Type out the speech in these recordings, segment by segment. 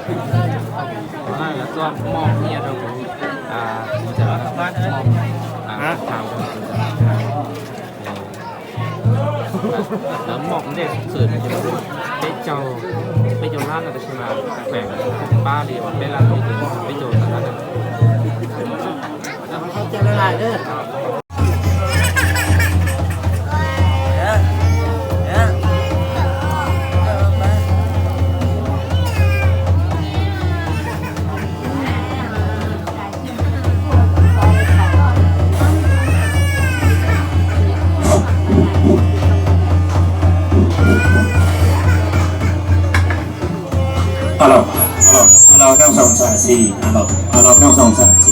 Lawv tuaj moj nyiaj rau kuv, kuv txawm moj, moj tham rau kuv txawm tham. Lawv moj kuv ntej xwb ces peb caug, peb caug lab no tab sis mas peb pab li peb lab, peb caug lab. Alo, alo, alo, các ông sòng sài xì, alo, alo, các ông sòng sài xì.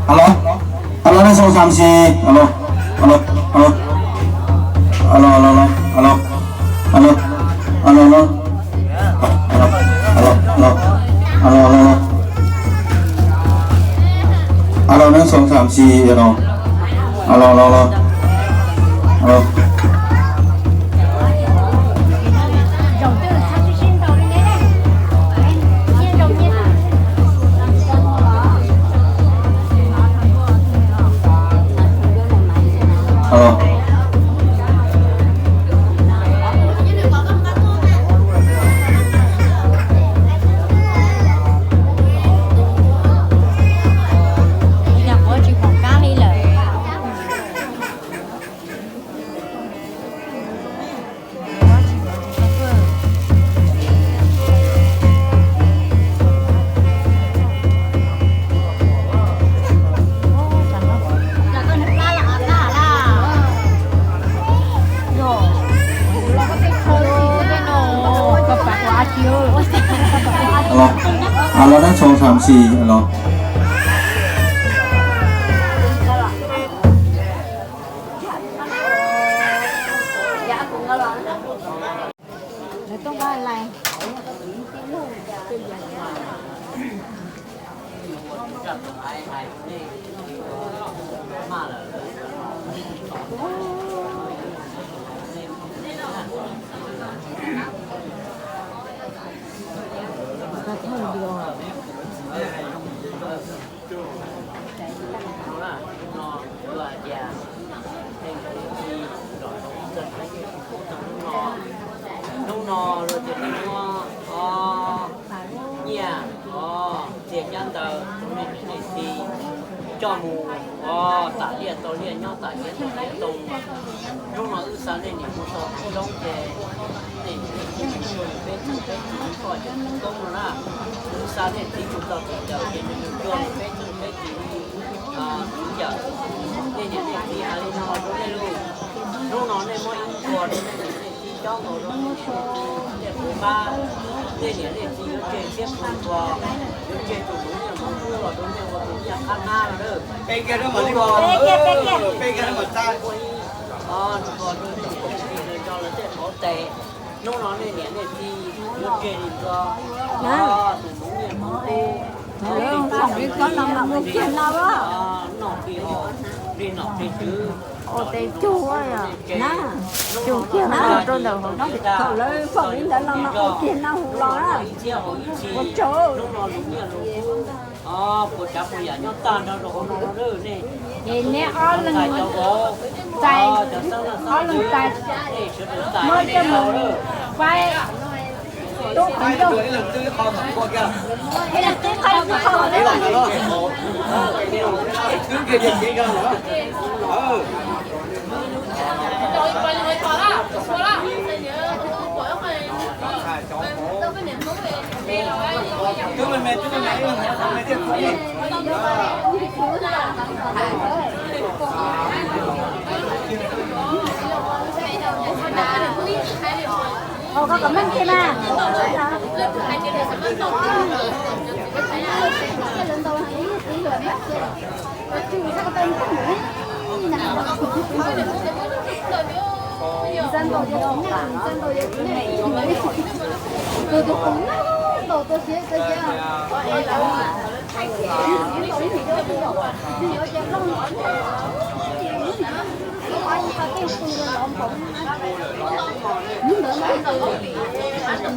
Alo, alo, các ông sòng sài xì, alo, alo, alo, alo, alo, alo, alo, alo, alo. Alo, alo, alo. Alo, alo, alo. Alo, neb soo xam si, alo. Alo, alo, alo. Alo. Alo. Alo, alo, neb soo xam si, alo. Hnub no luag ces muab nyiaj, o, txiag cab ntawv rau nej niam nej txiv coj mus, o, tam liaj tau liaj nyob tam hiav tau hiav tau. Hnub no wb xa nej niam mus txog tim roob ces nej niam nej txiv mus cuag peb txheej peb txiv koj cov tub koob no na. Wb xa nej txiv mus txog tim ntawd ces nws mus cuag peb txheej peb txiv li yawm. Nej niam nej txiv hais li no rau nej lauj, hnub no nej muab ib nthua rau nej niam nej txiv cob nkaus rau nej niam nej txiv, nej puas pab? Nej niam nej txiv yuav tseg thiab puas nthua, yuav tseg tus hmoov nyiaj hmoov kub los rau nej ua tus nyiaj qab nab no. Peb kiag rau mam li, peb kiag, peb kiag, peb kiag rau mam tsa. Ua ib nthua rau tus hmoov nyiaj rau lawv tej hauv tes. Hnub no nej niam nej txiv yuav tseg li nto, tus hmoov nyiaj hmoov kub, noj plig haus, plig nom plig tswv, ua tes cug na, cug kiag na rau ntawm hauv no, thaum lawv pom li ntawd no mas ua kiag na hu los na. Ua tsaug. Hnub no lub nyiaj lub kub, puas tsav puas yam nyob tag nrho rau hauv no lawm nej. Es neb ob leeg txais, ob leeg txais, muab coj mus faib tub qhov ncauj. Ib leeg twb qhov, ib leeg twb qhov. Ua koj kom meej kiag na. Ib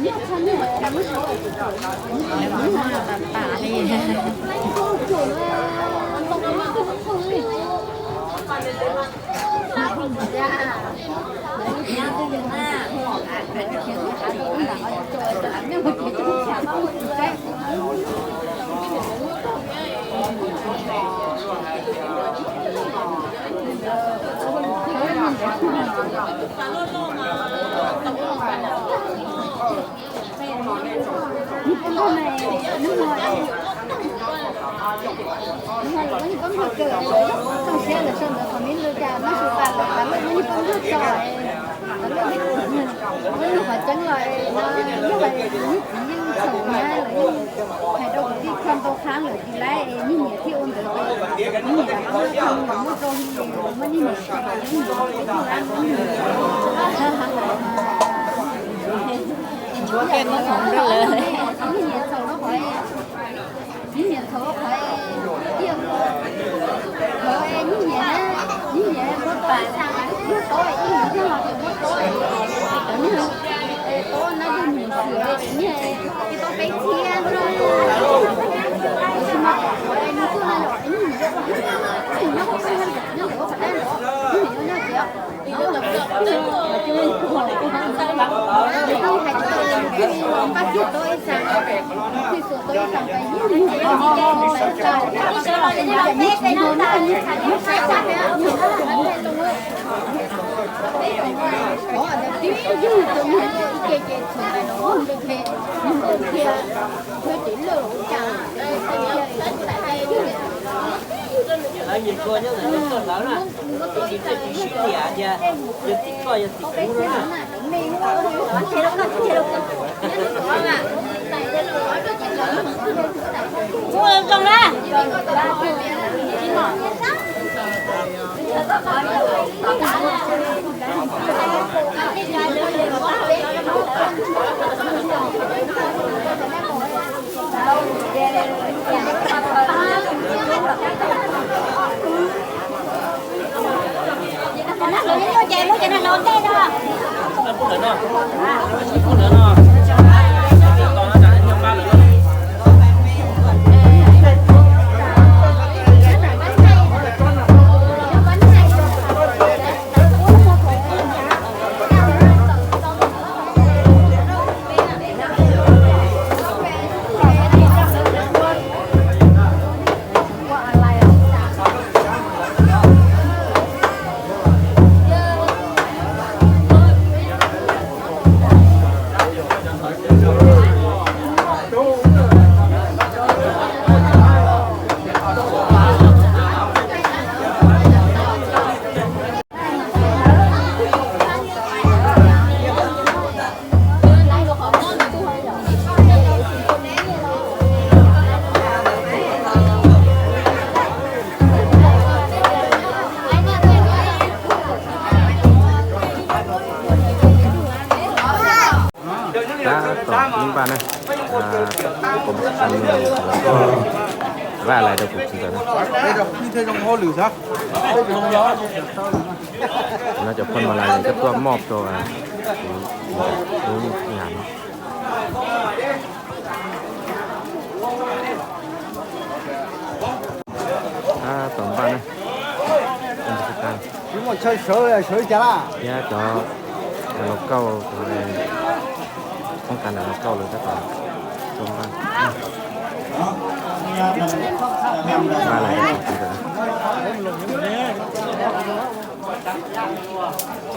niam txhaum qhov, ib niam txhaum qhov, ib niam txhaum qhov, ib niam, ib niam muab tau, muab tau, ib niam thiaj los muab tau, tau na, ib niam xwm, ib niam tau peb txhiab, tsis mas qhov nws tuaj no yom, ib niam, ib niam nyob qhov, nyob qhov dab, ib niam nyob tias Lawv nyiam khuas nyob ntawm nyob txoj hlawv na, ib tsis txawj tsis sib tiam tias yog tim koj yog tim kuv no na. Zoo na. Tab tom ib npaj na, vaj lais rau kuv txiv ntawd na. No cov phoo mas lais nws tuaj moj rau kuv lub nyam no. Tab tom npaj na. Thiab cov laus kauj, poob kas ntawm laus kauj lawm tab tom tuaj npaj. Npaj lais rau kuv txiv ntawd na.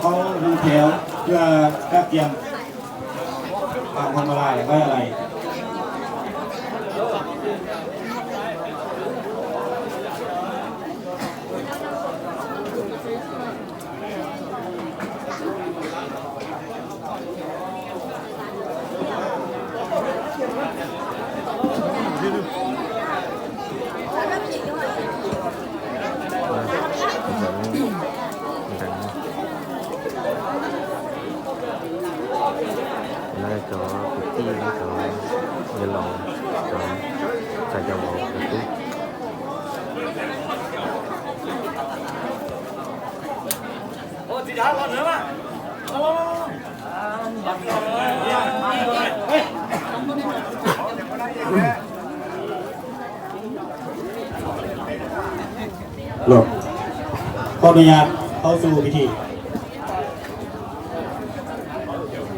Tháo hung phiếu, các kiềm. Bằng hung lais, quay lại. Cov kwv tij, cov Los, ขออนุญาตเข้าสู่พิธี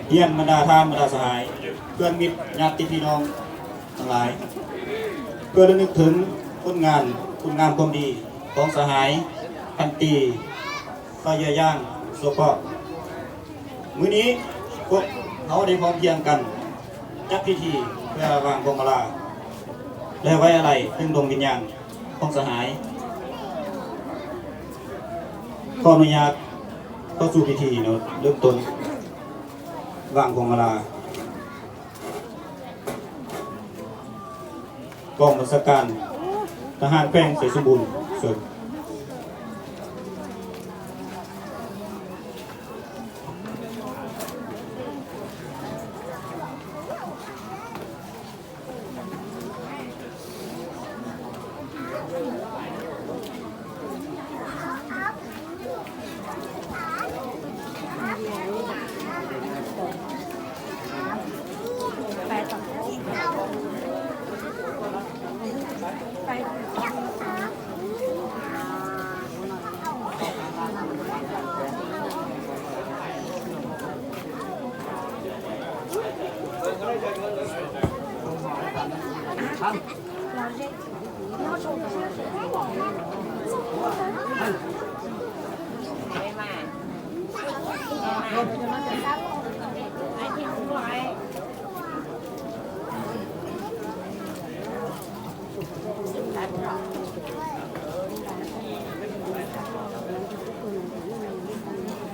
เฮียนบรรดาท่านบรรดาสหาย เพื่อนมิตรญาติพี่น้องทั้งหลาย เพื่อระลึกถึงผลงานคุณงามความดีของสหายพันตรี พยายาง โสเปาะ มื้อนี้พวกเขาได้พร้อมเพรียงกันจัดพิธีเพื่อวางพวงมาลาและไว้อาลัยถึงดวงวิญญาณของสหาย ขออนุญาตเข้าสู่พิธีเนาะ เริ่มต้นวางพวงมาลา กองบัญชาการทหารแขวงไชยสมบูรณ์ เชิญ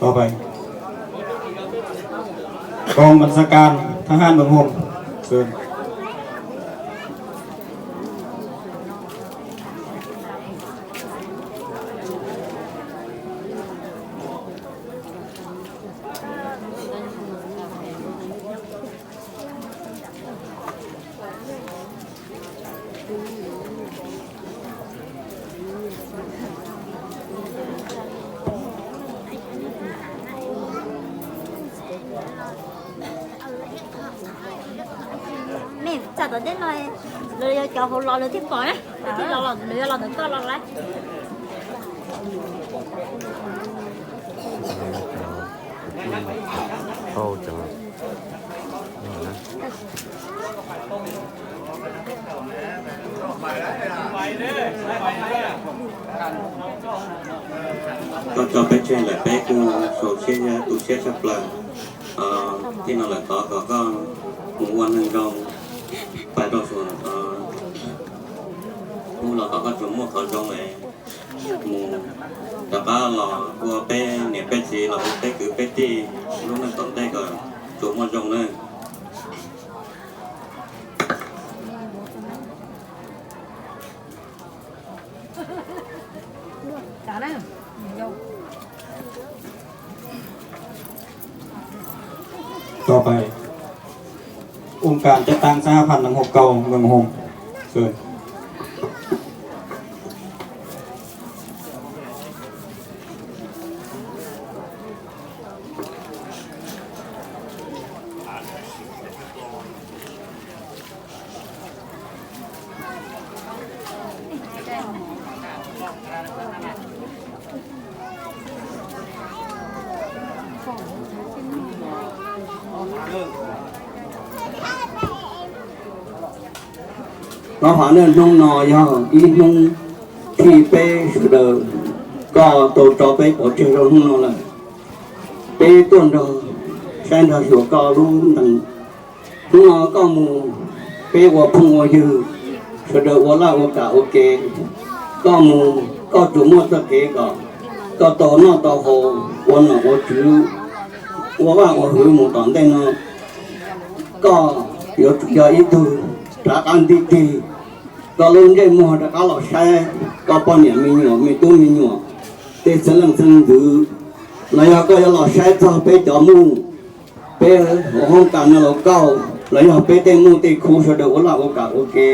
Tau pais. Kong บัญชาการทหารเมืองโฮม เชิญ Nej tsam tom ntej no lawv yog cov hauv los lawv thiaj pom na, lawv thiaj los, lawv yuav los ntawm koj los lawm. Koj tso peb tseg lawm peb kuj xaus siab tu siab tshaj plaws. Thib no lawm thov kom koj mus ua neeg zoo, pais rau suav hnub los kom koj tsuas muaj qhov zoo es mus rov qab los ua peb niam peb txiv los ua peb kwv peb tij lub neej tom ntej kom tsuas muaj zoo nawb. Tso pais, องค์การจัดตั้งสหพันธ์นักรบเก่าเมืองโฮม เชิญ. Qhov hov nej, hnub no yog ib hnub thib peb sawv daws koj tau tso peb pov tseg rau hnub no lawm. Peb tuaj nrog saib nrog xyuas koj lub ntees. Hnub no koj mus, peb ua phooj ua ywg, sawv daws ua laj ua kam ua ke. Koj mus koj tsuas muaj txoj kev kom koj tau noj tau haus, ua nom ua tswv, ua vaj ua hwv mus tom ntej no. Koj yuav tsum yog ib tug rov qab nti tig, koj lub ntsej muag rov qab los saib koj poj niam me nyuam me tub me nyuam, tej txheeb leej txheeb ntxwv, los yog koj yuav los saib txog peb cov muj, peb hauv hoob kas no los kauj, los yog peb tej muj tej khub sawv daws ua laj ua kam ua ke.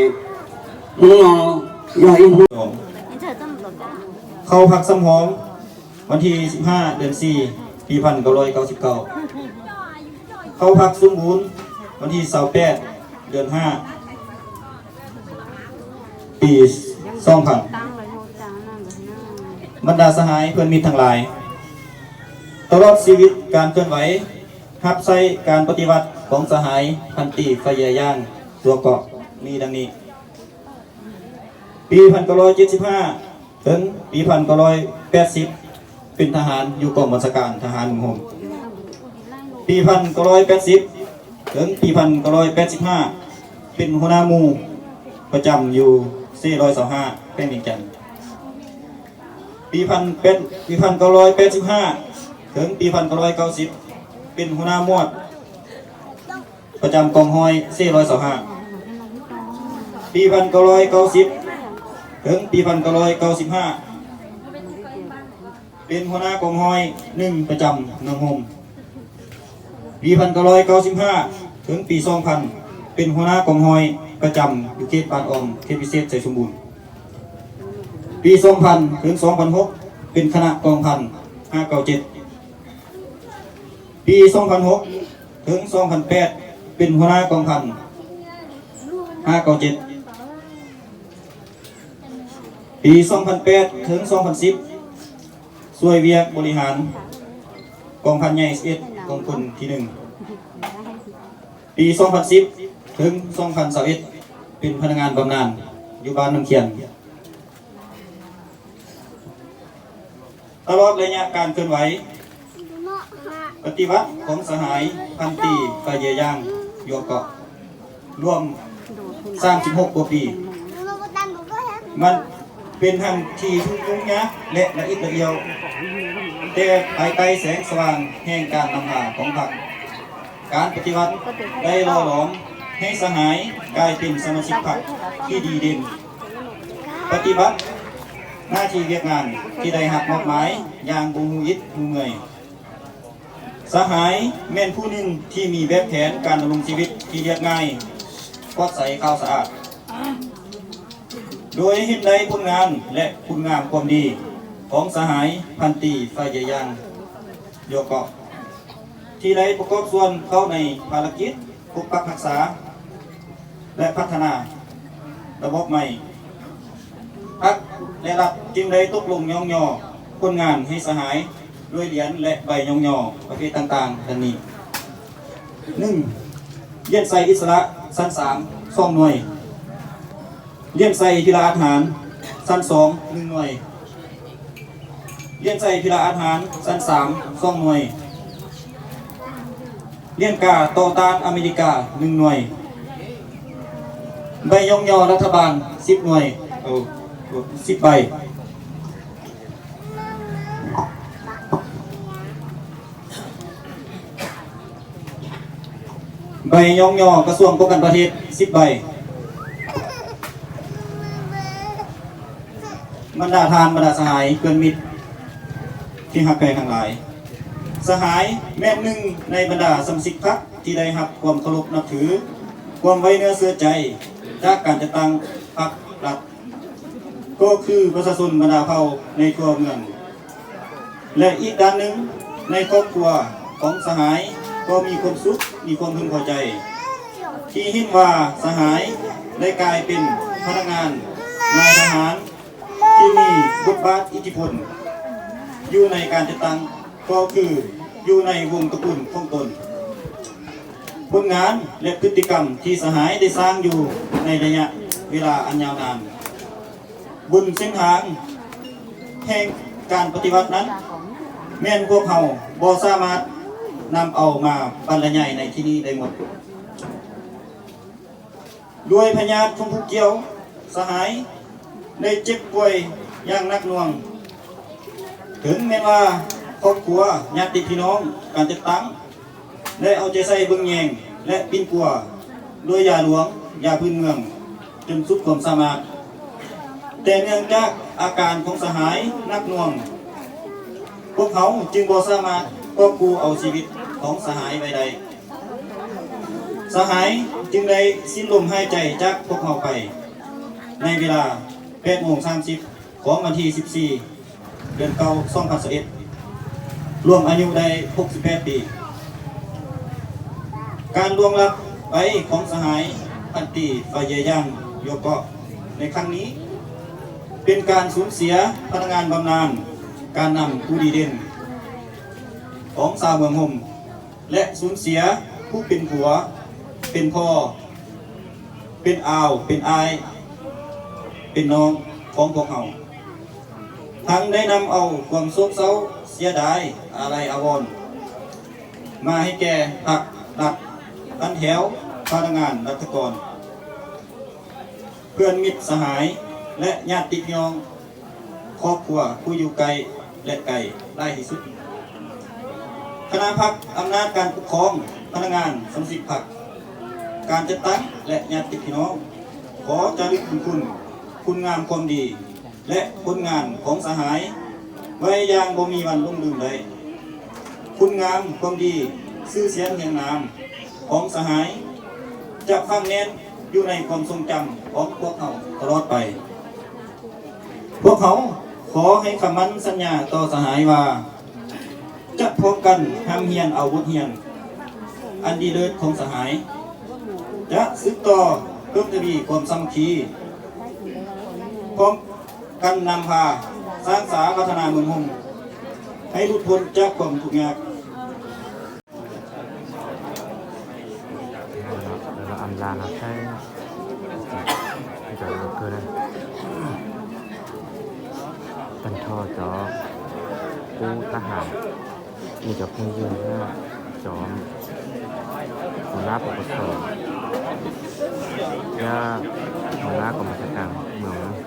Hnub no yog ib hnub เข้าพักซ้ำฮ้อง วันที่สิบห้า เดือนสี่ ปีพันเก้าร้อยเก้าสิบเก้า เข้าพักสมบูรณ์ วันที่ยี่สิบแปด เดือนห้า ปีสองพัน Tab บรรดาสหายเพื่อนมิตรทั้งหลาย ตลอดชีวิตการเคลื่อนไหว รับใช้การปฏิวัติของสหายพันตรี ฟาเยย่าง จัวเกาะ มีดังนี้ ปีพันเก้าร้อยเจ็ดสิบห้า ถึงปีพันเก้าร้อยแปดสิบ เป็นทหารอยู่กองบัญชาการทหารหนึ่งหมปีพันเก้าร้อยแปดสิบ ถึงปีพันเก้าร้อยแปดสิบห้า เป็นหัวหน้าหมู่ประจำอยู่เซ่ร้อยสองห้า แขวงเวียงจันทน์ ปีพันแปด ปีพันเก้าร้อยแปดสิบห้า ถึงปีพันเก้าร้อยเก้าสิบ เป็นหัวหน้าหมวดประจำกองร้อยเซ่ร้อยสองห้า ปีพันเก้าร้อยเก้าสิบ ถึงปีพันเก้าร้อยเก้าสิบห้า เป็นหัวหน้ากองร้อยหนึ่งประจำเมืองโฮม ปีพันเก้าร้อยเก้าสิบห้า ถึงปีสองพัน เป็นหัวหน้ากองร้อยประจำอยู่เขตบ้านออม เขตพิเศษไชสมบูรณ์ ปีสองพัน ถึง สองพันหก เป็นคณะกองพัน ห้าเก้าเจ็ด ปีสองพันหก ถึง สองพันแปด เป็นหัวหน้ากองพัน ห้าเก้าเจ็ด ปีสองพันแปด ถึง สองพันสิบ ช่วยเวียกบริหารกองพันใหญ่สิบเอ็ด กองพลที่หนึ่ง ปีสองพันสิบ ถึง สองพันสิบเอ็ด เป็นพนักงานบำนาญอยู่บ้านน้ำเขียน ตลอดระยะการเคลื่อนไหวปฏิวัติของสหายพันตรี ฟาเยย่าง ยัวเกาะ รวม สามสิบหก กว่าปี มันเป็นทั้งที่ทุกข์ยุ่งยากและละอิดละเอียว แต่ภายใต้แสงสว่างแห่งการนำพาของพรรค การปฏิวัติได้หล่อหลอมให้สหายกลายเป็นสมาชิกพรรคที่ดีเด่น ปฏิบัติหน้าที่เวียกงานที่ได้รับมอบหมายอย่างบ่ฮู้อิดฮู้เมื่อย สหายแม่นผู้หนึ่งที่มีแบบแผนการดำรงชีวิตที่เรียบง่าย ปลอดใสขาวสะอาด โดยเห็นได้ผลงานและคุณงามความดีของสหายพันตรี ฟาเยย่าง ยัวเกาะ ที่ได้ประกอบส่วนเข้าในภารกิจปกปักรักษา และพัฒนาระบบใหม่ พรรคและรัฐจึงได้ตกลงย่องยอผลงานให้สหายด้วยเหรียญและใบย่องยอประเภทต่างๆ ดังนี้ หนึ่ง เหรียญไซอิสระ ชั้นสาม สองหน่วย เหรียญไซพิลาอาหาร ชั้นสอง หนึ่งหน่วย เหรียญไซพิลาอาหาร ชั้นสาม สองหน่วย เหรียญกาต่อต้านอเมริกา หนึ่งหน่วย ใบย่องยอรัฐบาล สิบหน่วย เออ สิบใบ ใบย่องยอกระทรวงป้องกันประเทศ สิบใบ บรรดาท่าน บรรดาสหายเพื่อนมิตรที่ฮักแพงทั้งหลาย สหายแม่นหนึ่งในบรรดาสมาชิกพรรคที่ได้รับความเคารพนับถือ ความไว้เนื้อเชื่อใจจากการจัดตั้งพรรครัฐ ก็คือประชาชนบรรดาเผ่าในทั่วเมือง และอีกด้านหนึ่งในครอบครัวของสหายก็มีความสุขมีความพึงพอใจ ที่เห็นว่าสหายได้กลายเป็นพนักงานนายทหารที่มีบทบาทอิทธิพล อยู่ในการจัดตั้งก็คืออยู่ในวงตระกูลของตน ผลงานและพฤติกรรมที่สหายได้สร้างอยู่ในระยะเวลาอันยาวนาน บนเส้นทางแห่งการปฏิวัตินั้น แม่นพวกเฮาบ่สามารถนำเอามาบรรยายในที่นี้ได้หมด ด้วยพยาธิของผู้เกี่ยว สหายได้เจ็บป่วยอย่างหนักหน่วง ถึงแม้ว่าครอบครัวญาติพี่น้องการจัดตั้ง ได้เอาใจใส่เบิ่งแยงและปิ้นปัวด้วยยาหลวงยาพื้นเมืองจนสุดความสามารถ แต่เนื่องจากอาการของสหายหนักหน่วง พวกเขาจึงบ่สามารถกอบกู้เอาชีวิตของสหายไว้ได้ สหายจึงได้สิ้นลมหายใจจากพวกเราไป ในเวลา แปดโมงสามสิบ ของวันที่ สิบสี่ เดือนเก้า สองพันสิบเอ็ด รวมอายุได้ หกสิบแปด ปี การล่วงลับไปของสหายพันตรี ฟาเยย่าง ยัวเกาะ ในครั้งนี้ เป็นการสูญเสียพนักงานบำนาญ การนำผู้ดีเด่นของชาวเมืองโฮม และสูญเสียผู้เป็นผัว เป็นพ่อ เป็นอาว เป็นอ้าย เป็นน้องของพวกเฮา ทั้งได้นำเอาความโศกเศร้าเสียดายอาลัยอาวรณ์ มาให้แก่พรรครัฐ ตั้งแถวพนักงานรัฐกร เพื่อนมิตรสหาย และญาติพี่น้อง ครอบครัวผู้อยู่ใกล้และไกลหลายที่สุด คณะพรรค อำนาจการปกครอง พนักงานสมาชิกพรรค การจัดตั้ง และญาติพี่น้อง ขอจารึกบุญคุณ คุณงามความดี และผลงานของสหาย ไว้อย่างบ่มีวันลงลืมได้ คุณงามความดี ชื่อเสียงเรียงนามของสหาย จะฝังแน่นอยู่ในความทรงจำของพวกเขาตลอดไป พวกเขาขอให้คำมั่นสัญญาต่อสหายว่า จะพร้อมกันร่ำเรียนเอาบทเรียนอันดีเลิศของสหาย จะสืบต่อเพิ่มทวีความสามัคคี พร้อมกันนำพาสร้างสาพัฒนาเมืองโฮม ให้หลุดพ้นจากความทุกข์ยาก Lawv los am las no saib, cov laus kawg na, tag nrho cov qub tab ham, nws cov phooj ywg na, cov hauv nab pov pov xom thiab hauv nab kom mus xav kas mus,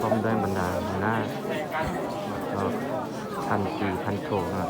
pom ntawm npam ntas hauv nab, thaj tis thaj thaum no.